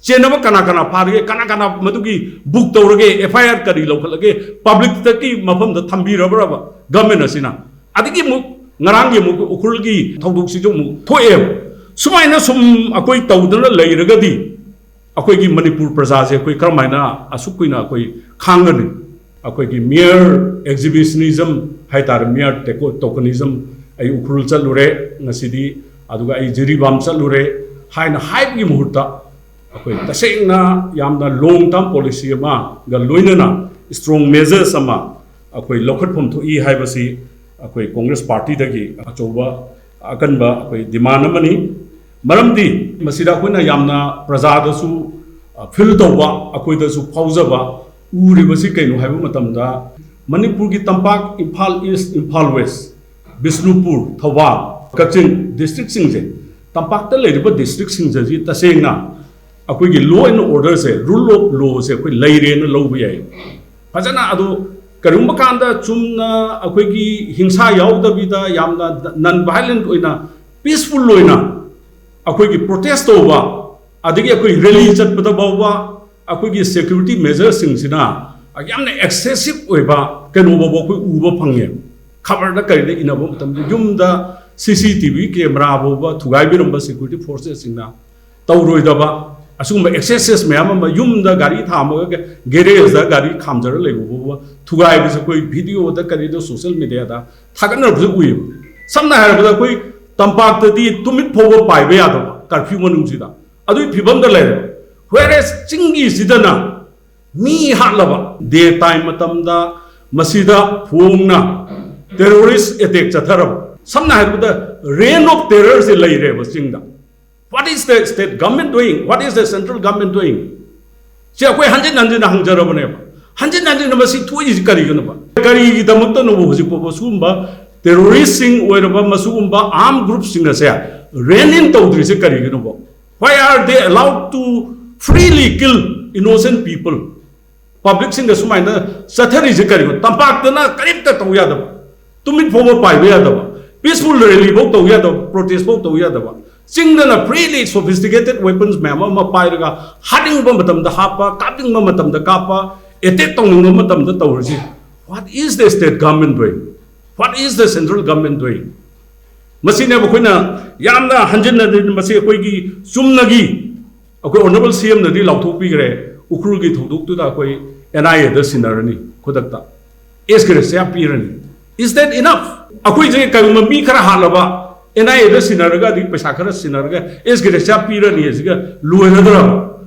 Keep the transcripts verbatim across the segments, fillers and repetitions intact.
ꯆꯦꯟꯅꯕ ꯀꯅꯥ ꯀꯅꯥ ꯐꯥꯔꯒꯦ, ꯀꯅꯥ ꯀꯅꯥ ꯃꯗꯨꯒꯤ ꯕꯨꯛ ꯇꯧꯔꯒꯦ, ꯑꯦꯐ ꯑꯥꯏ ꯑꯥꯔ ꯀꯔꯤ ꯂꯧꯈꯠꯂꯒꯦ, ꯄꯕ꯭ꯂꯤꯛꯇꯒꯤ ꯃꯐꯝꯗ ꯊꯝꯕꯤꯔꯕ꯭ꯔꯕ ꯒꯃꯦꯟ ꯑꯁꯤꯅ? ꯑꯗꯒꯤ ꯑꯃꯨꯛ ꯉꯔꯥꯡꯒꯤ ꯑꯃꯨꯛ ꯎꯈ꯭ꯔꯨꯜꯒꯤ ꯊꯧꯗꯣꯛꯁꯤꯁꯨ ꯑꯃꯨꯛ ꯊꯣꯛꯑꯦꯕ꯫ ꯁꯨꯃꯥꯏꯅ ꯁꯨꯝ ꯑꯩꯈꯣꯏ ꯇꯧꯗꯅ ꯂꯩꯔꯒꯗꯤ ꯑꯩꯈꯣꯏꯒꯤ ꯃꯅꯤꯄꯨꯔ ꯄ꯭ꯔꯖꯥꯁꯦ ꯑꯩꯈꯣꯏ ꯀꯔꯝꯍꯥꯏꯅ ꯑꯁꯨꯛ ꯀꯨꯏꯅ ꯑꯩꯈꯣꯏ ꯈꯥꯡꯒꯅꯤ? ꯑꯩꯈꯣꯏꯒꯤ ꯃꯤꯌꯔ ꯑꯦꯛꯖꯤꯕꯤꯁꯅꯤꯖꯝ ꯍꯥꯏꯇꯥꯔꯦ, ꯃꯤꯌꯔ ꯇꯦꯀꯣ-, ꯇꯣꯀꯅꯤꯖꯝ, ꯑꯩ ꯎꯈ꯭ꯔꯨꯜ ꯆꯠꯂꯨꯔꯦ ꯉꯁꯤꯗꯤ, ꯑꯗꯨꯒ ꯑꯩ ꯖꯤꯔꯤꯕꯥꯝ ꯆꯠꯂꯨꯔꯦ ꯍꯥꯏꯅ ꯍꯥꯏꯕꯒꯤ ꯃꯍꯨꯠꯇ ꯑꯩꯈꯣꯏ ꯇꯁꯦꯡꯅ ꯌꯥꯝꯅ ꯂꯣꯡ ꯇꯔꯝ ꯄꯣꯂꯤꯁꯤ ꯑꯃꯒ ꯂꯣꯏꯅꯅ ꯏꯁꯇ꯭ꯔꯣꯡ ꯃꯦꯖꯔꯁ ꯑꯃ ꯑꯩꯈꯣꯏ ꯂꯧꯈꯠꯐꯝ ꯊꯣꯛꯏ ꯍꯥꯏꯕꯁꯤ ꯑꯩꯈꯣꯏ ꯀꯣꯡꯒ꯭ꯔꯦꯁ ꯄꯥꯔꯇꯤꯗꯒꯤ ꯑꯆꯧꯕ ꯑꯀꯟꯕ ꯑꯩꯈꯣꯏ ꯗꯤꯃꯥꯟ ꯑꯃꯅꯤ꯫ ꯃꯔꯝꯗꯤ ꯃꯁꯤꯗ ꯑꯩꯈꯣꯏꯅ ꯌꯥꯝꯅ ꯄ꯭ꯔꯖꯥꯗꯁꯨ, ꯑ, ꯐꯤꯜ ꯇꯧꯕ, ꯑꯩꯈꯣꯏꯗꯁꯨ ꯐꯥꯎꯖꯕ ꯎꯔꯤꯕꯁꯤ ꯀꯩꯅꯣ ꯍꯥꯏꯕ ꯃꯇꯝꯗ, ꯃꯅꯤꯄꯨꯔꯒꯤ ꯇꯝꯄꯥꯛ, ꯏꯝꯐꯥꯜ ꯏꯁ, ꯏꯝꯐꯥꯜ ꯋꯦꯁ, ꯕꯤꯁꯅꯨꯄꯨꯔ, ꯊꯧꯕꯥꯜ, ꯀꯛꯆꯤꯡ ꯗꯤꯁꯇ꯭ꯔꯤꯛꯁꯤꯡꯁꯦ, ꯇꯝꯄꯥꯛꯇ ꯂꯩꯔꯤꯕ ꯗꯤꯁꯇ꯭ꯔꯤꯛꯁꯤꯡꯁꯤ ꯇꯁꯦꯡꯅ ꯑꯩꯈꯣꯏꯒꯤ law and orderꯁꯦ, rule of lawꯁꯦ ꯑꯩꯈꯣꯏ ꯂꯩꯔꯦꯅ ꯂꯧꯕ ꯌꯥꯏ꯫ ꯐꯖꯅ ꯑꯗꯨ ꯀꯔꯤꯒꯨꯝꯕ ꯀꯥꯟꯗ ꯆꯨꯝꯅ ꯑꯩꯈꯣꯏꯒꯤ ꯍꯤꯡꯁꯥ ꯌꯥꯎꯗꯕꯤꯗ ꯌꯥꯝꯅ ꯅꯟ ꯚꯥꯏꯂꯦꯟ ꯑꯣꯏꯅ, ꯄꯤꯁꯐꯨꯜ ꯑꯣꯏꯅ ꯑꯩꯈꯣꯏꯒꯤ ꯄ꯭ꯔꯣꯇꯦꯁ ꯇꯧꯕ, ꯑꯗꯒꯤ ꯑꯩꯈꯣꯏ ꯔꯦꯂꯤ ꯆꯠꯄꯗ ꯐꯥꯎꯕ ꯑꯩꯈꯣꯏꯒꯤ ꯁꯦꯀ꯭ꯌꯨꯔꯤꯇꯤ ꯃꯦꯖꯔꯁꯤꯡꯁꯤꯅ ꯌꯥꯝꯅ ꯑꯦꯛꯁꯦꯁꯤꯞ ꯑꯣꯏꯕ ꯀꯩꯅꯣ ꯐꯥꯎꯕ ꯑꯩꯈꯣꯏ ꯎꯕ ꯐꯪꯉꯦ꯫ ꯈꯕꯔꯗ ꯀꯔꯤꯗ ꯏꯅꯕ ꯃꯇꯝꯗ ꯌꯨꯝꯗ ꯁꯤ ꯁꯤ ꯇꯤ ꯚꯤ ꯀꯦꯃꯦꯔꯥ ꯐꯥꯎꯕ ꯊꯨꯒꯥꯏꯕꯤꯔꯝꯕ ꯁꯦꯀ꯭ꯌꯨꯔꯤꯇꯤ ꯐꯣꯔꯁꯦꯁꯁꯤꯡꯅ ꯇꯧꯔꯣꯏꯗꯕ ꯑꯁꯤꯒꯨꯝꯕ ꯑꯦꯛꯁꯦꯁꯦꯁ ꯃꯌꯥꯝ ꯑꯃ, ꯌꯨꯝꯗ ꯒꯥꯔꯤ ꯊꯥꯝꯃꯒ ꯒꯦꯔꯦꯖꯇ ꯒꯥꯔꯤ ꯈꯥꯝꯖꯔ ꯂꯩꯕ ꯐꯥꯎꯕ ꯊꯨꯒꯥꯏꯕꯁꯦ ꯑꯩꯈꯣꯏ ꯚꯤꯗꯤꯑꯣꯗ ꯀꯔꯤꯗ ꯁꯣꯁꯤꯌꯦꯜ ꯃꯦꯗꯤꯌꯥꯗ ꯊꯥꯒꯠꯅꯔꯛꯄꯁꯦ ꯎꯏꯌꯦꯕ꯫ ꯁꯝꯅ ꯍꯥꯏꯔꯕꯗ ꯑꯩꯈꯣꯏ ꯇꯝꯄꯥꯛꯇꯗꯤ ꯇꯨꯃꯤꯠ ꯐꯥꯎꯕ ꯄꯥꯏꯕ ꯌꯥꯗꯕ ꯀꯔꯐ꯭ꯌꯨ ꯃꯅꯨꯡꯁꯤꯗ ꯑꯗꯨꯒꯤ ꯐꯤꯕꯝꯗ ꯂꯩꯔꯦ꯫ Whereas ꯆꯤꯡꯒꯤꯁꯤꯗꯅ ꯃꯤ ꯍꯥꯠꯂꯕ, ꯗꯦ ꯇꯥꯏꯝ ꯃꯇꯝꯗ ꯃꯁꯤꯗ ꯐꯣꯡꯅ ꯇꯦꯔꯣꯔꯤꯁ ꯑꯦꯇꯦꯛ ꯆꯠꯊꯔꯕ, ꯁꯝꯅ ꯍꯥꯏꯔꯕꯗ reign of terrorꯁꯦ ꯂꯩꯔꯦꯕ ꯆꯤꯡꯗ꯫ What is the state government doing? What is the central government doing? ꯁꯤ ꯑꯩꯈꯣꯏ ꯍꯟꯖꯤꯟ ꯍꯟꯖꯤꯟꯅ ꯍꯪꯖꯔꯕꯅꯦꯕ꯫ ꯍꯟꯖꯤꯟ ꯍꯟꯖꯤꯟꯅ ꯃꯁꯤ ꯊꯣꯛꯏꯁꯤ ꯀꯔꯤꯒꯤꯅꯣꯕ? ꯀꯔꯤꯒꯤꯗꯃꯛꯇꯅꯣꯕ ꯍꯧꯖꯤꯛ ꯐꯥꯎꯕ ꯁꯤꯒꯨꯝꯕ ꯇꯦꯔꯣꯔꯤꯁꯁꯤꯡ ꯑꯣꯏꯔꯕ, ꯃꯁꯤꯒꯨꯝꯕ ꯑꯥꯔꯝ ꯒ꯭ꯔꯨꯞꯁꯤꯡ ꯑꯁꯦ ꯔꯦꯟ ꯏꯟ ꯇꯧꯗ꯭ꯔꯤꯁꯦ ꯀꯔꯤꯒꯤꯅꯣꯕ? Why are they allowed to freely kill innocent people? ꯄꯕ꯭ꯂꯤꯛꯁꯤꯡꯗ ꯁꯨꯃꯥꯏꯅ ꯆꯠꯊꯔꯤꯁꯦ ꯀꯔꯤꯅꯣ? ꯇꯝꯄꯥꯛꯇꯅ ꯀꯔꯤꯝꯇ ꯇꯧ ꯌꯥꯗꯕ, ꯇꯨꯃꯤꯠ ꯐꯥꯎꯕ ꯄꯥꯏꯕ ꯌꯥꯗꯕ, ꯄꯤꯁꯐꯨꯜ ꯔꯦꯂꯤ ꯐꯥꯎ ꯇꯧ ꯌꯥꯗꯕ, ꯄ꯭ꯔꯣꯇꯦꯁ ꯐꯥꯎ ꯇꯧ ꯌꯥꯗꯕ, ꯆꯤꯡꯗꯅ freely sophisticated weapons ꯃꯌꯥꯝ ꯑꯃ ꯄꯥꯏꯔꯒ ꯍꯥꯠꯅꯤꯡꯕ ꯃꯇꯝꯗ ꯍꯥꯠꯄ, ꯀꯥꯞꯅꯤꯡꯕ ꯃꯇꯝꯗ ꯀꯥꯞꯄ, attack ꯇꯧꯅꯤꯡꯕ ꯃꯇꯝꯗ ꯇꯧꯔꯤꯁꯤ, what is the state government doing? What is the central government doing? ꯃꯁꯤꯅꯦꯕ ꯑꯩꯈꯣꯏꯅ ꯌꯥꯝꯅ ꯍꯟꯖꯤꯟꯅ, ꯃꯁꯤ ꯑꯩꯈꯣꯏꯒꯤ ꯆꯨꯝꯅꯒꯤ ꯑꯩꯈꯣꯏ Honourable C M ꯅꯗꯤ ꯂꯥꯎꯊꯣꯛꯄꯤꯈ꯭ꯔꯦ, ꯎꯈ꯭ꯔꯨꯜꯒꯤ ꯊꯧꯗꯣꯛꯇꯨꯗ ꯑꯩꯈꯣꯏ N I A ꯗ ꯁꯤꯟꯅꯔꯅꯤ, ꯈꯨꯗꯛꯇ S gratia ꯄꯤꯔꯅꯤ꯫ Is that enough? ꯑꯩꯈꯣꯏꯁꯦ ꯀꯔꯤꯒꯨꯝꯕ ꯃꯤ ꯈꯔ ꯍꯥꯠꯂꯕ, N I A ꯗ ꯁꯤꯟꯅꯔꯒ, ꯑꯗꯒꯤ ꯄꯩꯁꯥ ꯈꯔ ꯁꯤꯟꯅꯔꯒ S gratia ꯄꯤꯔꯅꯤ ꯑꯁꯤꯒ ꯂꯣꯏꯔꯗ꯭ꯔꯕ?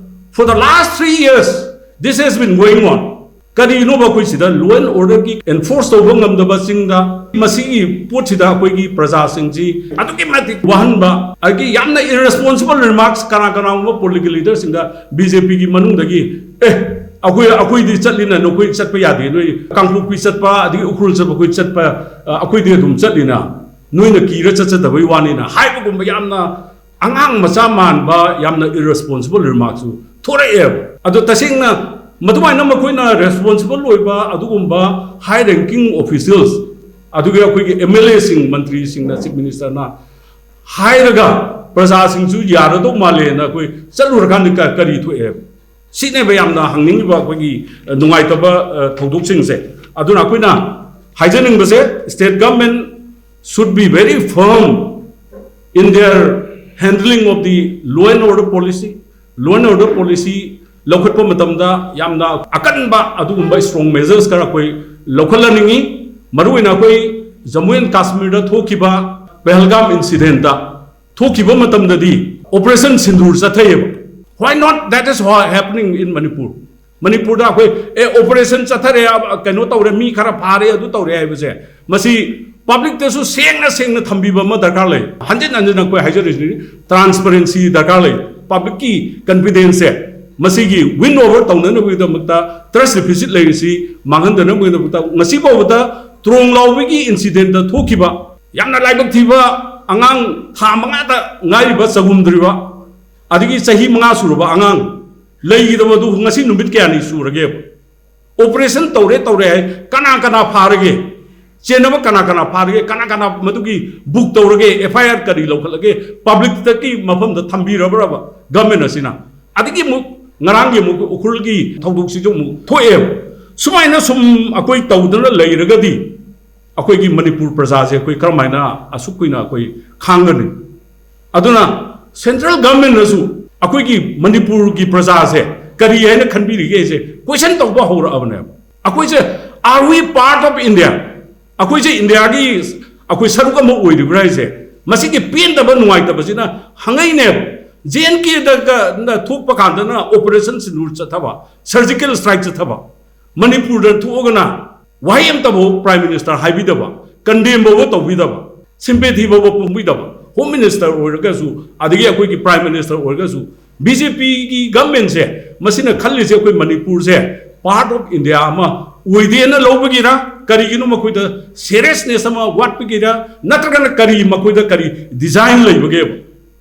For the last three years this has been going on. ꯀꯔꯤꯅꯣꯕ ꯑꯩꯈꯣꯏ ꯁꯤꯗ law and order ꯒꯤ enforce ꯇꯧꯕ ꯉꯝꯗꯕ ꯆꯤꯡꯗ, ꯃꯁꯤꯒꯤ ꯄꯣꯠꯁꯤꯗ ꯑꯩꯈꯣꯏꯒꯤ ꯄ꯭ꯔꯖꯥꯁꯤꯡꯁꯤ ꯑꯗꯨꯛꯀꯤ ꯃꯇꯤꯛ ꯋꯥꯍꯟꯕ, ꯑꯗꯒꯤ ꯌꯥꯝꯅ irresponsible remarks ꯀꯅꯥ ꯀꯅꯥꯒꯨꯝꯕ political leader ꯁꯤꯡꯗ B J P ꯒꯤ ꯃꯅꯨꯡꯗꯒꯤ, "ꯑꯦ, ꯑꯩꯈꯣꯏ, ꯑꯩꯈꯣꯏꯗꯤ ꯆꯠꯂꯤꯅ, ꯅꯈꯣꯏ ꯆꯠꯄ ꯌꯥꯗꯦ, ꯅꯣꯏ ꯀꯥꯡꯄꯣꯛꯄꯤ ꯆꯠꯄ, ꯑꯗꯒꯤ ꯎꯈ꯭ꯔꯨꯜ ꯆꯠꯄ, ꯑꯩꯈꯣꯏ ꯆꯠꯄ, ꯑ, ꯑꯩꯈꯣꯏꯗꯤ ꯑꯗꯨꯝ ꯆꯠꯂꯤꯅ, ꯅꯣꯏꯅ ꯀꯤꯔ ꯆꯠꯆꯗꯕꯩ ꯋꯥꯅꯤꯅ" ꯍꯥꯏꯕꯒꯨꯝꯕ ꯌꯥꯝꯅ ꯑꯉꯥꯡ ꯃꯆꯥ ꯃꯥꯟꯕ, ꯌꯥꯝꯅ irresponsible remarks ꯁꯨ ꯊꯣꯔꯛꯑꯦꯕ꯫ ꯑꯗꯣ ꯇꯁꯦꯡꯅ ꯃꯗꯨꯃꯥꯏꯅ ꯃꯈꯣꯏꯅ responsible ꯑꯣꯏꯕ ꯑꯗꯨꯒꯨꯝꯕ high ranking officials, ꯑꯗꯨꯒ ꯑꯩꯈꯣꯏꯒꯤ M L A ꯁꯤꯡ, ꯃꯟꯇ꯭ꯔꯤꯁꯤꯡꯅ, Chief Minister ꯅ ꯍꯥꯏꯔꯒ ꯄ꯭ꯔꯖꯥꯁꯤꯡꯁꯨ ꯌꯥꯔꯗꯧ ꯃꯥꯜꯂꯦꯅ ꯑꯩꯈꯣꯏ ꯆꯠꯂꯨꯔꯀꯥꯟꯗ ꯀ-, ꯀꯔꯤ ꯊꯣꯛꯑꯦꯕ? ꯁꯤꯅꯦꯕ ꯌꯥꯝꯅ ꯍꯪꯅꯤꯡꯉꯤꯕ ꯑꯩꯈꯣꯏꯒꯤ, ꯑ, ꯅꯨꯡꯉꯥꯏꯇꯕ, ꯑ, ꯊꯧꯗꯣꯛꯁꯤꯡꯁꯦ꯫ ꯑꯗꯨꯅ ꯑꯩꯈꯣꯏꯅ ꯍꯥꯏꯖꯅꯤꯡꯕꯁꯦ, state government should be very firm in their handling of the law and order policy. Law and order policy ꯂꯧꯈꯠꯄ ꯃꯇꯝꯗ ꯌꯥꯝꯅ ꯑꯀꯟꯕ ꯑꯗꯨꯒꯨꯝꯕ strong measures ꯈꯔ ꯑꯩꯈꯣꯏ ꯂꯧꯈꯠꯍꯟꯅꯤꯡꯉꯤ꯫ ꯃꯔꯨꯑꯣꯏꯅ ꯑꯩꯈꯣꯏ Jammu and Kashmir ꯗ ꯊꯣꯛꯈꯤꯕ ꯄꯍꯜꯒꯥꯝ incident ꯇ ꯊꯣꯛꯈꯤꯕ ꯃꯇꯝꯗꯗꯤ Operation Sindoor ꯆꯠꯊꯩꯌꯦꯕ꯫ Why not that is happening in Manipur? ꯃꯅꯤꯄꯨꯔꯗ ꯑꯩꯈꯣꯏ, "ꯑꯦ, operation ꯆꯠꯊꯔꯦ, ꯑ, ꯀꯩꯅꯣ ꯇꯧꯔꯦ, ꯃꯤ ꯈꯔ ꯐꯥꯔꯦ, ꯑꯗꯨ ꯇꯧꯔꯦ" ꯍꯥꯏꯕꯁꯦ, ꯃꯁꯤ public ꯇꯁꯨ ꯁꯦꯡꯅ ꯁꯦꯡꯅ ꯊꯝꯕꯤꯕ ꯑꯃ ꯗꯔꯀꯥꯔ ꯂꯩ꯫ ꯍꯟꯖꯤꯟ ꯍꯟꯖꯤꯟ ꯑꯩꯈꯣꯏ ꯍꯥꯏꯖꯔꯤꯁꯤꯅꯤ, transparency ꯗꯔꯀꯥꯔ ꯂꯩ꯫ Public ꯀꯤ confidence ꯁꯦ ꯃꯁꯤꯒꯤ win over ꯇꯧꯅꯅꯕꯒꯤꯗꯃꯛꯇ, trust deficit ꯂꯩꯔꯤꯁꯤ ꯃꯥꯡꯍꯟꯗꯅꯕꯒꯤꯗꯃꯛꯇ, ꯉꯁꯤ ꯐꯥꯎꯕꯗ ꯇ꯭ꯔꯣꯡ ꯂꯥꯎꯕꯒꯤ incident ꯊꯣꯛꯈꯤꯕ, ꯌꯥꯝꯅ ꯂꯥꯏꯕꯛ ꯊꯤꯕ, ꯑꯉꯥꯡ ꯊꯥ ꯃꯉꯥꯗ ꯉꯥꯏꯔꯤꯕ, ꯆꯒꯨꯝꯗ꯭ꯔꯤꯕ, ꯑꯗꯒꯤ ꯆꯍꯤ ꯃꯉꯥ ꯁꯨꯔꯕ ꯑꯉꯥꯡ ꯂꯩꯈꯤꯗꯕꯗꯨ ꯉꯁꯤ ꯅꯨꯃꯤꯠ ꯀꯌꯥꯅꯤ ꯁꯨꯔꯒꯦꯕ? Operation ꯇꯧꯔꯦ, ꯇꯧꯔꯦ ꯍꯥꯏ, ꯀꯅꯥ ꯀꯅꯥ ꯐꯥꯔꯒꯦ? ꯆꯦꯟꯅꯕ ꯀꯅꯥ ꯀꯅꯥ ꯐꯥꯔꯒꯦ, ꯀꯅꯥ ꯀꯅꯥ ꯃꯗꯨꯒꯤ ꯕꯨꯛ ꯇꯧꯔꯒꯦ, ꯑꯦꯐ ꯑꯥꯏ ꯑꯥꯔ ꯀꯔꯤ ꯂꯧꯈꯠꯂꯒꯦ, ꯄꯕ꯭ꯂꯤꯛꯇꯒꯤ ꯃꯐꯝꯗ ꯊꯝꯕꯤꯔꯕ꯭ꯔꯕ ꯒꯃꯦꯟ ꯑꯁꯤꯅ? ꯑꯗꯒꯤ ꯑꯃꯨꯛ ꯉꯔꯥꯡꯒꯤ ꯑꯃꯨꯛ ꯎꯈ꯭ꯔꯨꯜꯒꯤ ꯊꯧꯗꯣꯛꯁꯤꯁꯨ ꯑꯃꯨꯛ ꯊꯣꯛꯑꯦꯕ꯫ ꯁꯨꯃꯥꯏꯅ ꯁꯨꯝ ꯑꯩꯈꯣꯏ ꯇꯧꯗꯅ ꯂꯩꯔꯒꯗꯤ ꯑꯩꯈꯣꯏꯒꯤ ꯃꯅꯤꯄꯨꯔ ꯄ꯭ꯔꯖꯥꯁꯦ ꯑꯩꯈꯣꯏ ꯀꯔꯝꯍꯥꯏꯅ ꯑꯁꯨꯛ ꯀꯨꯏꯅ ꯑꯩꯈꯣꯏ ꯈꯥꯡꯒꯅꯤ? ꯑꯗꯨꯅ ꯁꯦꯟꯇ꯭ꯔꯦꯜ ꯒꯚꯔꯟꯃꯦꯟꯅꯁꯨ ꯑꯩꯈꯣꯏꯒꯤ ꯃꯅꯤꯄꯨꯔꯒꯤ ꯄ꯭ꯔꯖꯥꯁꯦ ꯀꯔꯤ ꯍꯥꯏꯅ ꯈꯟꯕꯤꯔꯤꯒꯦꯁꯦ ꯀꯣꯏꯁꯟ ꯇꯧꯕ ꯍꯧꯔꯛꯑꯕꯅꯦꯕ꯫ ꯑꯩꯈꯣꯏꯁꯦ, are we part of India? ꯑꯩꯈꯣꯏꯁꯦ ꯏꯟꯗꯤꯌꯥꯒꯤ ꯑꯩꯈꯣꯏ ꯁꯔꯨꯛ ꯑꯃ ꯑꯣꯏꯔꯤꯕ꯭ꯔꯥ ꯍꯥꯏꯁꯦ, ꯃꯁꯤꯒꯤ ꯄꯦꯟꯗꯕ ꯅꯨꯡꯉꯥꯏꯇꯕꯁꯤꯅ ꯍꯪꯉꯛꯏꯅꯦꯕ꯫ ꯖꯦ ꯑꯦꯟ ꯀꯦꯗ ꯊꯣꯛꯄ ꯀꯥꯟꯗꯅ ꯑꯣꯄꯔꯦꯁꯟ ꯁꯤꯟꯗꯨꯔ ꯆꯠꯊꯕ, ꯁꯔꯖꯤꯀꯦꯜ ꯁ꯭ꯇ꯭ꯔꯥꯏꯛ ꯆꯠꯊꯕ, ꯃꯅꯤꯄꯨꯔꯗ ꯊꯣꯛꯑꯒꯅ ꯋꯥꯍꯩ ꯑꯃꯇꯐꯥꯎ ꯄ꯭ꯔꯥꯏꯝ ꯃꯤꯅꯤꯁꯇꯔ ꯍꯥꯏꯕꯤꯗꯕ, ꯀꯟꯗꯦꯝ ꯐꯥꯎꯕ ꯇꯧꯕꯤꯗꯕ, ꯁꯤꯝꯄꯦꯊꯤ ꯐꯥꯎꯕ ꯐꯣꯡꯕꯤꯗꯕ, ꯍꯣꯝ ꯃꯤꯅꯤꯁꯇꯔ ꯑꯣꯏꯔꯒꯁꯨ, ꯑꯗꯒꯤ ꯑꯩꯈꯣꯏꯒꯤ ꯄ꯭ꯔꯥꯏꯝ ꯃꯤꯅꯤꯁꯇꯔ ꯑꯣꯏꯔꯒꯁꯨ, ꯕꯤ ꯖꯦ ꯄꯤꯒꯤ ꯒꯚꯔꯟꯃꯦꯟꯁꯦ ꯃꯁꯤꯅ ꯈꯜꯂꯤꯁꯦ ꯑꯩꯈꯣꯏ ꯃꯅꯤꯄꯨꯔꯁꯦ ꯄꯥꯔꯠ ꯑꯣꯐ ꯏꯟꯗꯤꯌꯥ ꯑꯃ ꯑꯣꯏꯗꯦꯅ ꯂꯧꯕꯒꯤꯔ, ꯀꯔꯤꯒꯤꯅꯣ ꯃꯈꯣꯏꯗ ꯁꯦꯔꯤꯌꯁꯅꯦꯁ ꯑꯃ ꯋꯥꯠꯄꯒꯤꯔ, ꯅꯠꯇ꯭ꯔꯒꯅ ꯀꯔꯤ ꯃꯈꯣꯏꯗ ꯀꯔꯤ ꯗꯤꯖꯥꯏꯟ ꯂꯩꯕꯒꯦꯕ?